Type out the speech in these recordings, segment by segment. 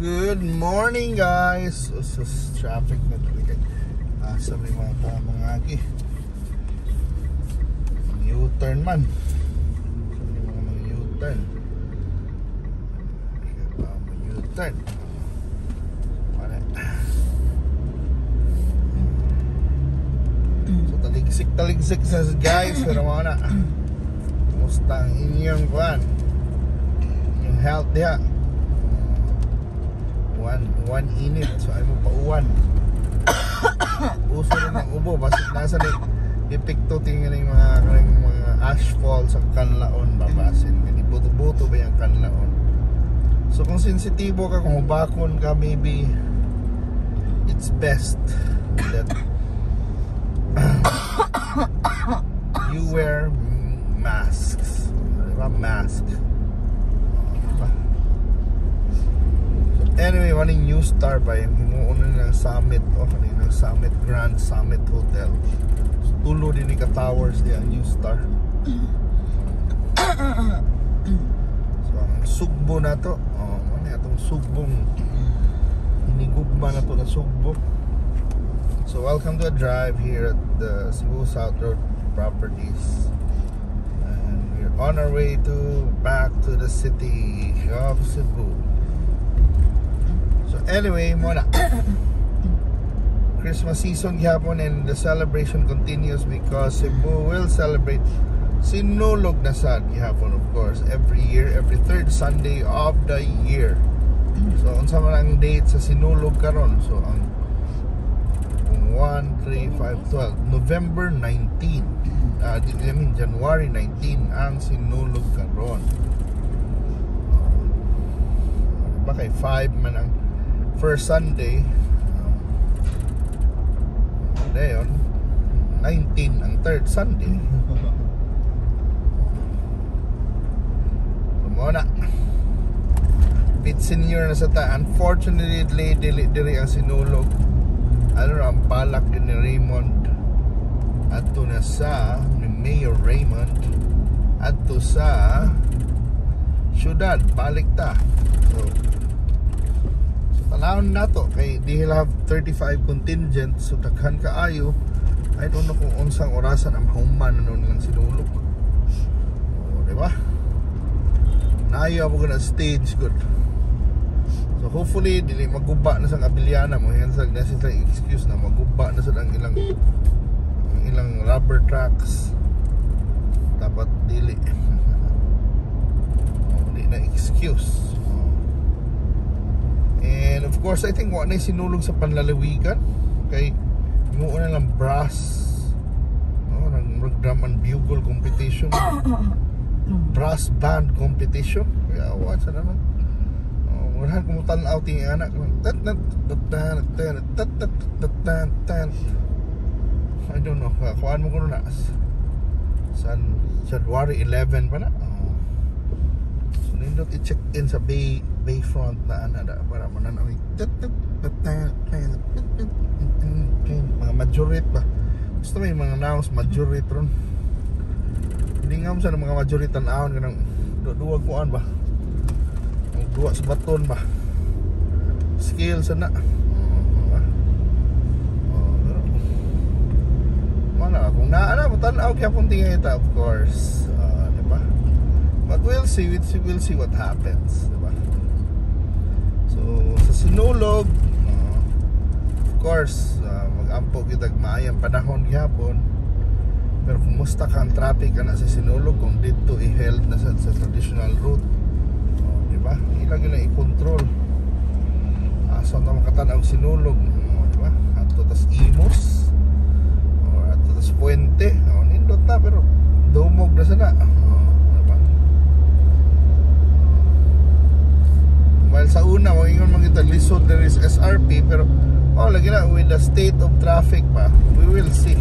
Good morning guys. Usus traffic na talaga. Asa may mga tamang agi. U-turn man. Sabi mga U-turn. U-turn. So taligsik sa guys. Pero mga na. Kumusta ang inyong kuhan? Yung health diha. One init, so ay mo pauwan. Uso rin ng ubo, basta nasa ipikto tingin yung mga ashfall sa kanlaon babasin. Hindi buto-buto ba yung kanlaon? So kung sensitibo ka, kung hubakon ka, maybe it's best that you wear masks. Diba? Mask. Anyway, maning New Star ba yung himuuna ng Summit o kanina Summit Grand Summit Hotel. So, tulo din ka towers diyan New Star. So ang sugbo na to, ano itong sugbong hinigugma na to na sugbo. So welcome to a drive here at the Cebu South Road Properties, and we're on our way back to the city of Cebu. So anyway, muna Christmas season gihapon, and the celebration continues because Cebu will celebrate Sinulog na sad gihapon, of course, every year, every third Sunday of the year. So unsa man ang date sa Sinulog karon? So ang 1, 3, 5, 12 November 19, January 19 ang Sinulog karon. Bakay 5 man ang first Sunday, ngayon 19 ang third Sunday. So muna bit senior na sa ta. Unfortunately dili ang Sinulog. Ano ang palak din ni Raymond adto na sa ni Mayor Raymond adto sa syudad, balik ta. So panahon na to kay they'll have 35 contingent, so daghan kaayo. I don't know kung unsang orasan ang mahuman nun ng Sinulog. Diba? Naayo ako na stage good. So hopefully dili maguba na sa Abiliana mo. Yan sa sila excuse na maguba na sa ilang rubber tracks. Dapat dili. Di na excuse. And of course, I think wala na Sinulog sa panlalawigan. Okay, muna lang brass, drum and bugle competition, brass band competition. Kaya wala sa naman. Wala kumutan out yung anak. I don't know. Kuhaan mo ko na sa January 11 pa na. So nindot i-check in sa Bayfront na anada para mananaw mga majorit ba. Gusto may mga naos majorit ron. Hindi nga mo sa mga majorit tanawon kanang duwag kuan ba. Ang duwa sa baton ba. Skill sana. Mana kung naana mo tanaw kaya pong tingin ita, of course. Diba? But we'll see what happens, diba? So sa Sinulog, of course, mag-ampo kitag maayang panahon gihapon. Pero kumusta ka ang traffic ka na sa Sinulog kung dito i-held na sa traditional route, diba? Ilagi lang i-control. Saan na makatanaw Sinulog, diba? Ato tas Imos or ato tas Puente, nindot na pero dumog na sana. While sa una, ingon mga kita lisod there is SRP, pero lagi na with the state of traffic pa, we will see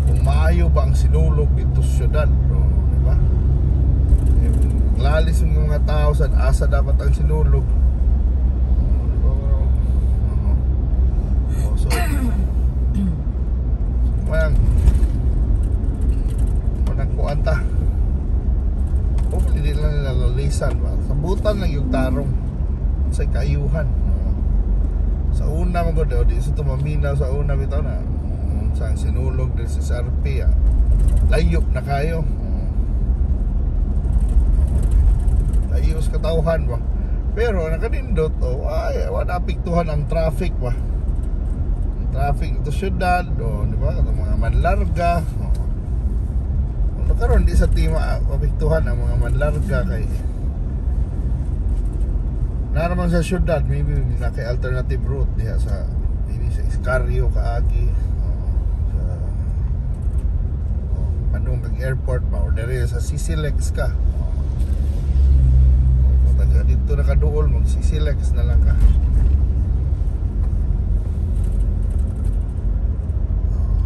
kung maayo ba ang Sinulog dito sa syudad, diba? Lalis yung mga tao sa asa dapat ang Sinulog, diba? So manang kuanta, hopefully di lang nila lalisan ba, sabutan lang yung tarong sa kaayuhan. Sa una mo gud di sa tumaminaw sa una bitaw na sa sinulog din sa SRP layop na kayo. Layos katawhan ba, pero nakadindot ay wala apektuhan ang traffic ba, ang traffic ito syudad di ba katong mga manlarga karon di sa tima apektuhan ang mga manlarga kay naman sa syudad maybe na kay alternative route diha sa maybe sa Iscarrio kaagi Bandung kag airport ba or dere sa CCLEX ka kung dito nakaduol mag CCLEX na lang ka.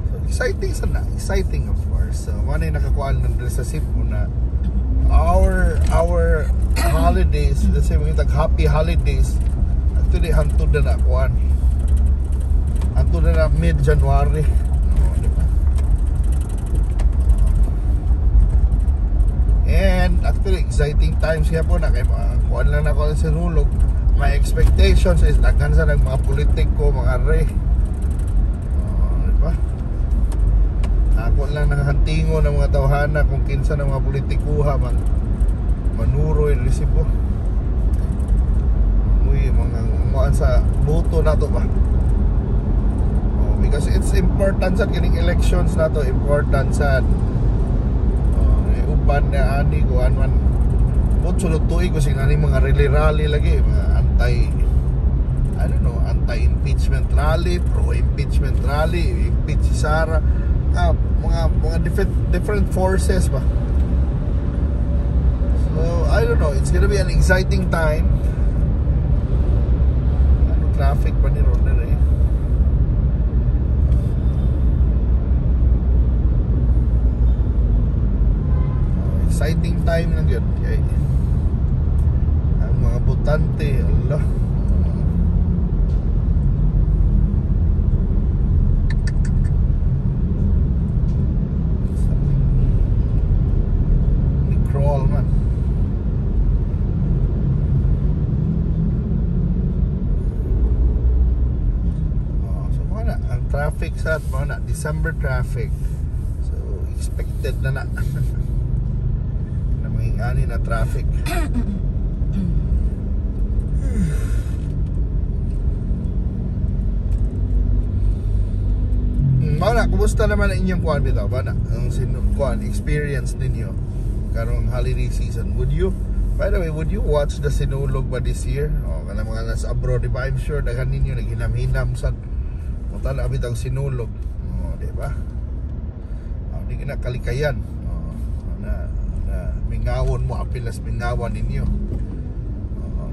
So exciting sana, exciting of course. So manay nakakuan ng sa Cebu na our holidays, let's say mga happy holidays actually hantod na kuan, hantod na mid-January. And actually exciting times kaya po na kay kuan lang na ko sa sinulog. My expectations is daghan sa mga politiko, mga re. Diba? Ako lang nakahantingo ng mga tawhana kung kinsa ng mga politikuha manuro yung resibo. Uy, mga sa boto na to ba? Because it's important sa kining elections na to, important sa uban na ani ko anman bot sulod tuig ko sinani mga rally lagi mga anti-impeachment rally, pro-impeachment rally, impeach si Sara, mga different forces ba. So I don't know, it's gonna be an exciting time. Traffic pa ni Ronda eh. Exciting time lang yun. Okay. Ang mga botante, Allah. May crawl man. So mga na, ang traffic sa mga na, December traffic. So expected na ani na traffic. Mana, kumusta naman ang inyong kuan bitaw? Mana, ang kuan experience ninyo karong holiday season? Would you, by the way, would you watch the Sinulog ba this year? O kanang mga nasa abroad, diba? I'm sure daghan ninyo naghinam-hinam sa mutala bitaw Sinulog. O, diba? O, di na kalikayan. Mingawon mo apilas mingawan ninyo.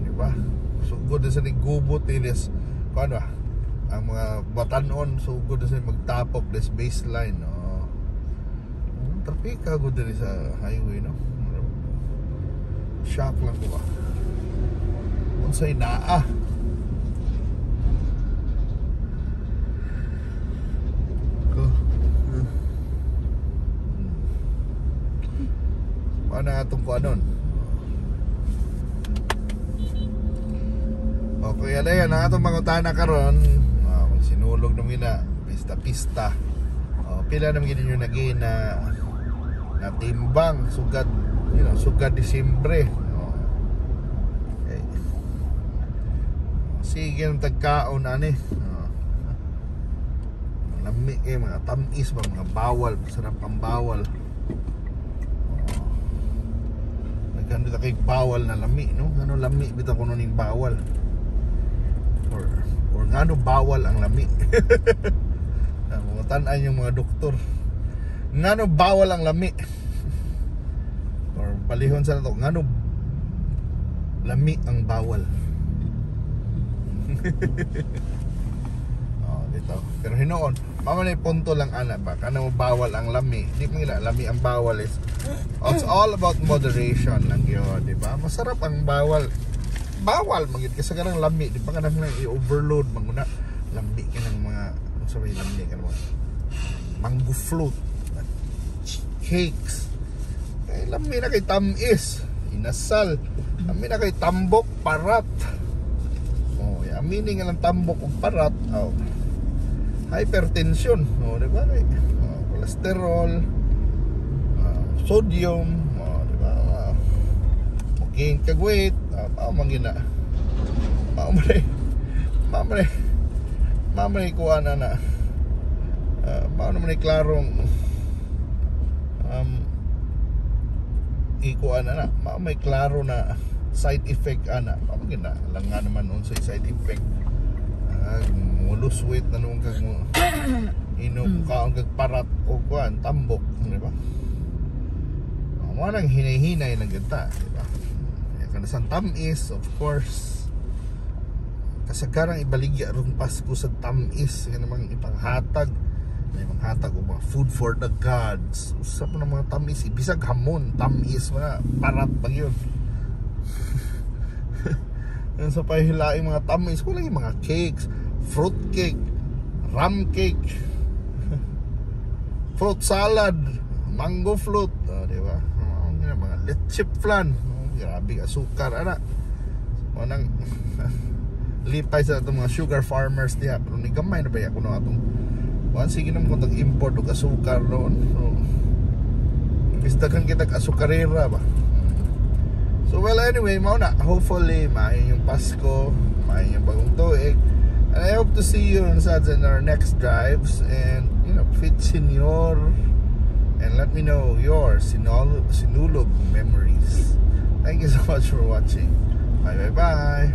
Di ba? So good na sa nigubot inis kuan ba? Ang mga batanon so good na sa magtapok this baseline. Trapika good din sa highway no. Shock lang ko ba? Unsay naa? Ano atong kuanon? Okay, ala yan ang atong mangutana karon. Sinulog na mga pista-pista. Pila na mga ninyo naging na timbang sugad, sugad Disyembre. Okay. Sige ang tagkaon ani. Lami mga tamis ba, mga bawal, sarap ang bawal. Ganda kay bawal na lami, no? Ano lami bitaw kuno ning bawal? Or ngano bawal ang lami? Tan-an yung mga doktor. Ngano bawal ang lami? Or palihon sa to, ngano lami ang bawal? Dito. Pero hinoon, mamanay punto lang ana ba? Kanang bawal ang lami. Di mo nila lami ang bawal is it's all about moderation lang yun, di ba? Masarap ang bawal. Bawal magid kasi kanang lami, di ba kanang i-overload manguna. Lami ka ng mga sabay lami ka ng mango float, cakes. Lami na kay tamis, inasal. Lami na kay tambok, parat. Ang meaning ng tambok ug parat, hypertension, di ba? Cholesterol, sodium, di ba? Gain kag weight, mangina. Mamay kuha na. Mao naman ay klarong ikuha na. May klaro na side effect ana. Mangina lang nga naman nun sa side effect. Lose weight na nung kag mo inom ka ang parat o kuan tambok, di ba? Mo nang hinay-hinay lang gata, di ba? Kana sa tamis, of course. Kasagarang ibaligya rong Pasko sa tamis, nga namang ipanghatag. May manghatag og mga food for the gods. Usap na mga tamis, bisag hamon, tamis mga parat pag yun. Yan sa pahilaing mga tamis, kulang yung mga cakes, fruit cake, rum cake, fruit salad, mango float, di ba? Mga leche flan, grabe asukar ana. Manang lipay sa itong mga sugar farmers diya, pero ni gamay na ba ya kuno atong sige naman kung tag-import o asukar noon. So imbestagan kita asukarera ba. So well, anyway, mauna, hopefully maayo yung Pasko, maayo yung bagong tuig, and I hope to see you in our next drives, and fit senior, and let me know your sinulog memories. Thank you so much for watching. Bye.